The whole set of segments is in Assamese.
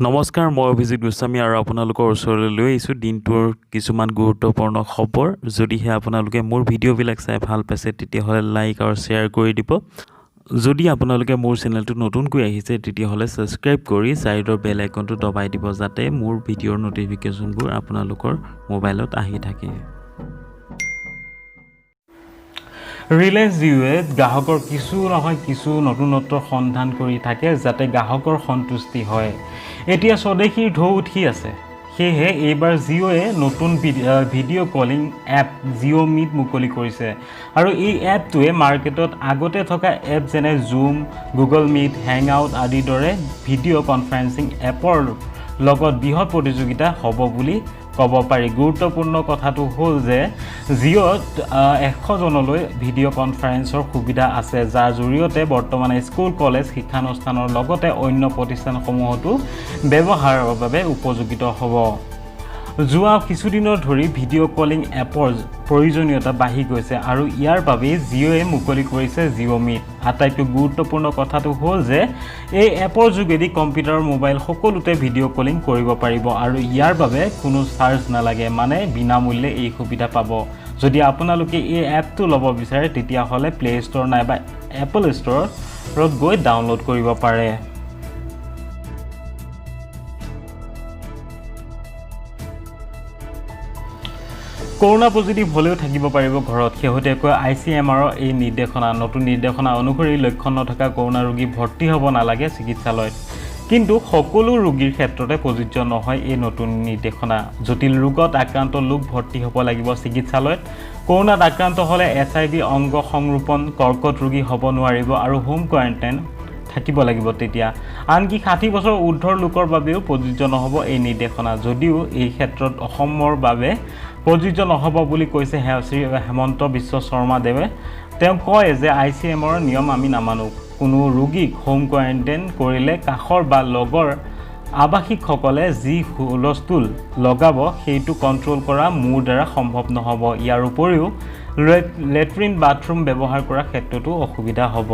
নমস্কাৰ, মই অভিজিত গোস্বামী আৰু আপোনালোকৰ ওচৰলৈ লৈ আহিছোঁ দিনটোৰ কিছুমান গুৰুত্বপূৰ্ণ খবৰ। যদিহে আপোনালোকে মোৰ ভিডিঅ'বিলাক চাই ভাল পাইছে, তেতিয়াহ'লে লাইক আৰু শ্বেয়াৰ কৰি দিব। যদি আপোনালোকে মোৰ চেনেলটো নতুনকৈ আহিছে, তেতিয়াহ'লে ছাবস্ক্ৰাইব কৰি ছাইডৰ বেল আইকনটো দবাই দিব, যাতে মোৰ ভিডিঅ'ৰ ন'টিফিকেশ্যনবোৰ আপোনালোকৰ মোবাইলত আহি থাকে। ৰিলায়েন্স জিঅ'য়ে গ্ৰাহকৰ কিছু নহয় কিছু নতুনত্বৰ সন্ধান কৰি থাকে, যাতে গ্ৰাহকৰ সন্তুষ্টি হয়। এতিয়া স্বদেশীৰ ঢৌ উঠি আছে, সেয়েহে এইবাৰ জিঅ'য়ে নতুন video' calling app Jio' meet মুকলি কৰিছে। আৰু এই এপটোৱে মাৰ্কেটত আগতে থকা এপ যেনে জুম, গুগল মিট, হেং আউট আদিৰ দৰে ভিডিঅ' কনফাৰেন্সিং এপৰ লগত বৃহৎ প্ৰতিযোগিতা হ'ব বুলি ক'ব পাৰি। গুৰুত্বপূৰ্ণ কথাটো হ'ল যে জিঅ'ত 100 জনলৈ ভিডিঅ' কনফাৰেন্সৰ সুবিধা আছে, যাৰ জৰিয়তে বৰ্তমানে স্কুল, কলেজ, শিক্ষানুষ্ঠানৰ লগতে অন্য প্ৰতিষ্ঠানসমূহতো ব্যৱহাৰৰ বাবে উপযোগিত হ'ব। যোৱা কিছুদিনৰ ধৰি ভিডিঅ' কলিং এপৰ প্ৰয়োজনীয়তা বাঢ়ি গৈছে আৰু ইয়াৰ বাবেই জিঅ'য়ে মুকলি কৰিছে জিঅ' মিট। আটাইতকৈ গুৰুত্বপূৰ্ণ কথাটো হ'ল যে এই এপৰ যোগেদি কম্পিউটাৰ, মোবাইল সকলোতে ভিডিঅ' কলিং কৰিব পাৰিব আৰু ইয়াৰ বাবে কোনো চাৰ্জ নালাগে, মানে বিনামূল্যে এই সুবিধা পাব। যদি আপোনালোকে এই এপটো ল'ব বিচাৰে, তেতিয়াহ'লে প্লে' ষ্ট'ৰ নাইবা এপল ষ্ট'ৰত গৈ ডাউনলোড কৰিব পাৰে। কৰোণা পজিটিভ হ'লেও থাকিব পাৰিব ঘৰত। শেহতীয়াকৈ আইচিএমআৰৰ এই নিৰ্দেশনা। নতুন নিৰ্দেশনা অনুসৰি লক্ষণ নথকা কৰোণা ৰোগী ভৰ্তি হ'ব নালাগে চিকিৎসালয়ত। কিন্তু সকলো ৰোগীৰ ক্ষেত্ৰতে প্ৰযোজ্য নহয় এই নতুন নিৰ্দেশনা। জটিল ৰোগত আক্ৰান্ত লোক ভৰ্তি হ'ব লাগিব চিকিৎসালয়ত। কৰোণাত আক্ৰান্ত হ'লে এইচআইভি, অংগ সংৰোপণ, কৰ্কট ৰোগী হ'ব নোৱাৰিব আৰু হোম কোৱাৰেণ্টাইন থাকিব লাগিব তেতিয়া। আনকি 60 বছৰ ঊৰ্ধৰ লোকৰ বাবেও প্ৰযোজ্য নহ'ব এই নিৰ্দেশনা। যদিও এই ক্ষেত্ৰত অসমৰ বাবে প্ৰযোজ্য নহ'ব বুলি কৈছে শ্ৰী হেমন্ত বিশ্ব শৰ্মাদেৱে। তেওঁ কয় যে আইচিএমআৰৰ নিয়ম আমি নামানো। কোনো ৰোগীক হোম কোৱাৰেণ্টাইন কৰিলে কাষৰ বা লগৰ আৱাসিকসকলে যি হুলস্থুল লগাব, সেইটো কণ্ট্ৰল কৰা মোৰ দ্বাৰা সম্ভৱ নহ'ব। ইয়াৰ উপৰিও লেট্ৰিন বাথৰুম ব্যৱহাৰ কৰাৰ ক্ষেত্ৰতো অসুবিধা হ'ব।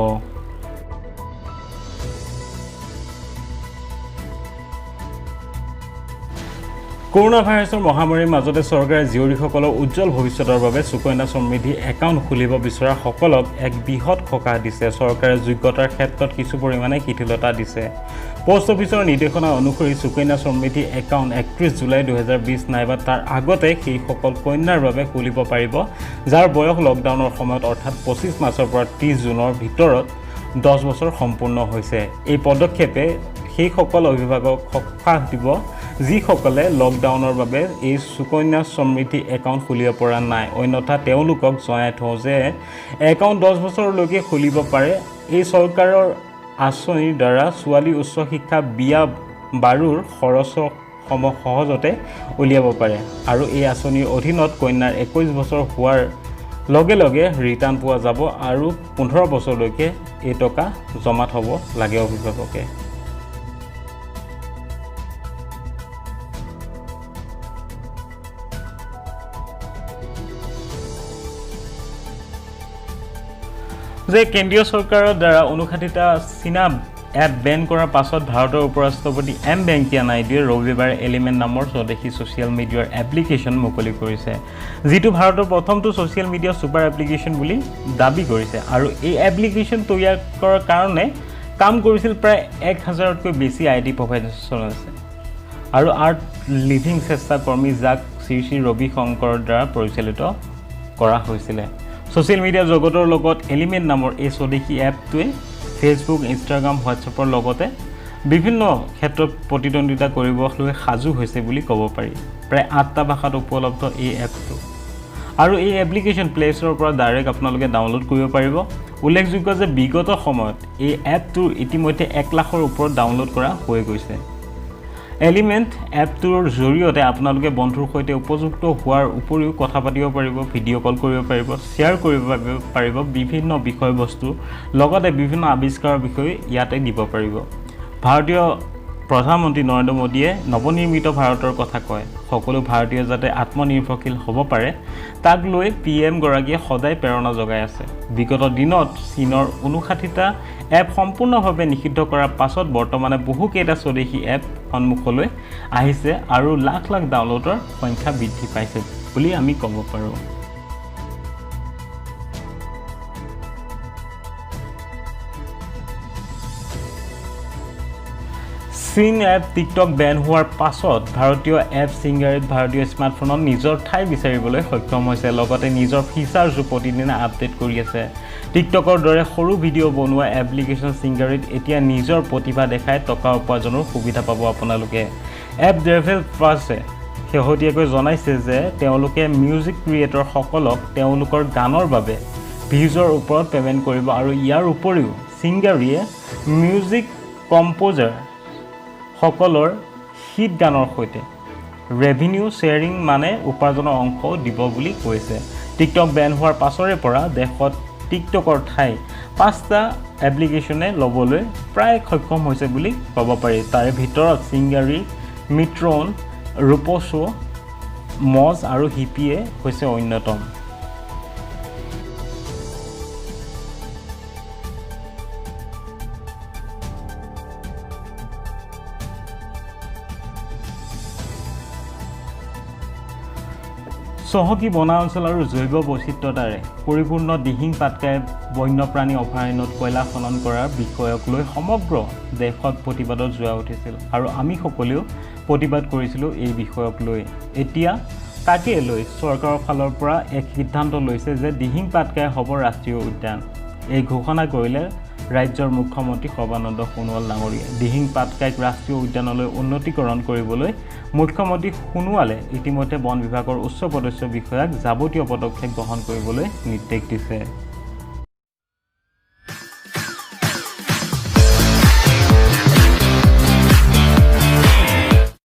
কৰোণা ভাইৰাছৰ মহামাৰীৰ মাজতে চৰকাৰে জীয়ৰীসকলৰ উজ্জ্বল ভৱিষ্যতৰ বাবে সুকন্যা সমৃদ্ধি একাউণ্ট খুলিব বিচৰাসকলক এক বৃহৎ সকাহ দিছে। চৰকাৰে যোগ্যতাৰ ক্ষেত্ৰত কিছু পৰিমাণে শিথিলতা দিছে। পোষ্ট অফিচৰ নিৰ্দেশনা অনুসৰি সুকন্যা সমৃদ্ধি একাউণ্ট 31 জুলাই 2020 নাইবা তাৰ আগতে সেইসকল কন্যাৰ বাবে খুলিব পাৰিব, যাৰ বয়স লকডাউনৰ সময়ত, অৰ্থাৎ 25 মাৰ্চৰ পৰা 30 জুনৰ ভিতৰত 10 বছৰ সম্পূৰ্ণ হৈছে। এই পদক্ষেপে সেইসকল অভিভাৱক সকাহ দিব, যিসকলে লকডাউনৰ বাবে এই সুকন্যা সমৃদ্ধি একাউণ্ট খুলিব পৰা নাই। অন্যথা তেওঁলোকক জনাই থওঁ যে একাউণ্ট 10 বছৰলৈকে খুলিব পাৰে। এই চৰকাৰৰ আঁচনিৰ দ্বাৰা ছোৱালী উচ্চ শিক্ষা, বিয়া বাৰুৰ খৰচ সহজতে উলিয়াব পাৰে। আৰু এই আঁচনিৰ অধীনত কন্যাৰ 21 বছৰ হোৱাৰ লগে লগে ৰিটাৰ্ণ পোৱা যাব আৰু 15 বছৰলৈকে এই টকা জমা থ'ব লাগে অভিভাৱকে। যে কেন্দ্ৰীয় চৰকাৰৰ দ্বাৰা অনুশাসিত চীনা এপ বেন কৰাৰ পাছত ভাৰতৰ উপ-ৰাষ্ট্ৰপতি এম ভেংকায়া নাইডুৱে ৰবিবাৰে এলিমেণ্ট নামৰ স্বদেশী ছ'চিয়েল মিডিয়াৰ এপ্লিকেশ্যন মুকলি কৰিছে, যিটো ভাৰতৰ প্ৰথমটো ছ'চিয়েল মিডিয়া ছুপাৰ এপ্লিকেশ্যন বুলি দাবী কৰিছে। আৰু এই এপ্লিকেশ্যন তৈয়াৰ কৰাৰ কাৰণে কাম কৰিছিল প্ৰায় 1000তকৈ বেছি IT প্ৰফেচনেলছে আৰু আৰ্ট লিভিং স্বেচ্ছাকৰ্মী, যাক শ্ৰী শ্ৰী ৰবি শংকৰৰ দ্বাৰা পৰিচালিত কৰা হৈছিলে। ছ'চিয়েল মিডিয়া জগতৰ লগত এলিমেণ্ট নামৰ এই স্বদেশী এপটোৱে ফেচবুক, ইনষ্টাগ্ৰাম, হোৱাটছএপৰ লগতে বিভিন্ন ক্ষেত্ৰত প্ৰতিদ্বন্দ্বিতা কৰিবলৈ সাজু হৈছে বুলি ক'ব পাৰি। প্ৰায় আঠটা ভাষাত উপলব্ধ এই এপটো আৰু এই এপ্লিকেশ্যন প্লে' ষ্ট'ৰৰ পৰা ডাইৰেক্ট আপোনালোকে ডাউনলোড কৰিব পাৰিব। উল্লেখযোগ্য যে বিগত সময়ত এই এপটোৰ ইতিমধ্যে 1 লাখৰ ওপৰত ডাউনলোড কৰা হৈ গৈছে। এলিমেণ্ট এপটোৰ জৰিয়তে আপোনালোকে বন্ধুৰ সৈতে উপযুক্ত হোৱাৰ উপৰিও কথা পাতিব পাৰিব, ভিডিঅ' কল কৰিব পাৰিব, শ্বেয়াৰ কৰিব পাৰিব বিভিন্ন বিষয়বস্তু, লগতে বিভিন্ন আৱিষ্কাৰৰ বিষয়ে ইয়াতে দিব পাৰিব। ভাৰতীয় প্ৰধানমন্ত্ৰী নৰেন্দ্ৰ মোদীয়ে নৱনিৰ্মিত ভাৰতৰ কথা কয়। সকলো ভাৰতীয় যাতে আত্মনিৰ্ভৰশীল হ'ব পাৰে তাক লৈ পি এম গৰাকীয়ে সদায় প্ৰেৰণা যোগাই আছে। বিগত দিনত চীনৰ ৫৯টা এপ সম্পূৰ্ণভাৱে নিষিদ্ধ কৰাৰ পাছত বৰ্তমানে বহুকেইটা স্বদেশী এপ সন্মুখলৈ আহিছে আৰু লাখ লাখ ডাউনলোডৰ সংখ্যা বৃদ্ধি পাইছে বুলি আমি ক'ব পাৰোঁ। চীন এপ টিকটক বেন হোৱাৰ পাছত ভাৰতীয় এপ চিংগাৰীত ভাৰতীয় স্মাৰ্টফোনত নিজৰ ঠাই বিচাৰিবলৈ সক্ষম হৈছে, লগতে নিজৰ ফিচাৰ্ছো প্ৰতিদিনে আপডেট কৰি আছে। টিকটকৰ দৰে সৰু ভিডিঅ' বনোৱা এপ্লিকেশ্যন চিংগাৰীত এতিয়া নিজৰ প্ৰতিভা দেখাই টকা উপাৰ্জনৰ সুবিধা পাব আপোনালোকে। এপ ডেভেলপাৰ্ছে শেহতীয়াকৈ জনাইছে যে তেওঁলোকে মিউজিক ক্ৰিয়েটৰসকলক তেওঁলোকৰ গানৰ বাবে ভিউজৰ ওপৰত পে'মেণ্ট কৰিব আৰু ইয়াৰ উপৰিও চিংগাৰীয়ে মিউজিক কম্প'জাৰ সকলৰ হিট গানৰ সৈতে ৰেভিনিউ শ্বেয়াৰিং মানে উপাৰ্জনৰ অংশও দিব বুলি কৈছে। টিকটক বেন হোৱাৰ পাছৰে পৰা দেশত টিকটকৰ ঠাই ৫টা এপ্লিকেশ্যনে ল'বলৈ প্ৰায় সক্ষম হৈছে বুলি ক'ব পাৰি। তাৰে ভিতৰত চিংগাৰী, মিট্ৰন, ৰূপছো, মজ আৰু হিপিয়ে হৈছে অন্যতম। চহকী বনাঞ্চল আৰু জৈৱ বৈচিত্ৰতাৰে পৰিপূৰ্ণ দিহিং পাটকাই বন্যপ্ৰাণী অভয়াৰণ্যত কয়লা খনন কৰাৰ বিষয়ক লৈ সমগ্ৰ দেশত প্ৰতিবাদত জোৱাৰ উঠিছিল আৰু আমি সকলোৱেও প্ৰতিবাদ কৰিছিলোঁ এই বিষয়ক লৈ। এতিয়া তাকে লৈ চৰকাৰৰ ফালৰ পৰা এক সিদ্ধান্ত লৈছে যে দিহিং পাটকাই হ'ব ৰাষ্ট্ৰীয় উদ্যান। এই ঘোষণা কৰিলে ৰাজ্যৰ মুখ্যমন্ত্ৰী সৰ্বানন্দ সোণোৱাল ডাঙৰীয়াই। দিহিং পাটকাইক ৰাষ্ট্ৰীয় উদ্যানলৈ উন্নতিকৰণ কৰিবলৈ মুখ্যমন্ত্ৰী সোণোৱালে ইতিমধ্যে বন বিভাগৰ উচ্চ পদস্থ বিষয়াক যাৱতীয় পদক্ষেপ গ্ৰহণ কৰিবলৈ নিৰ্দেশ দিছে।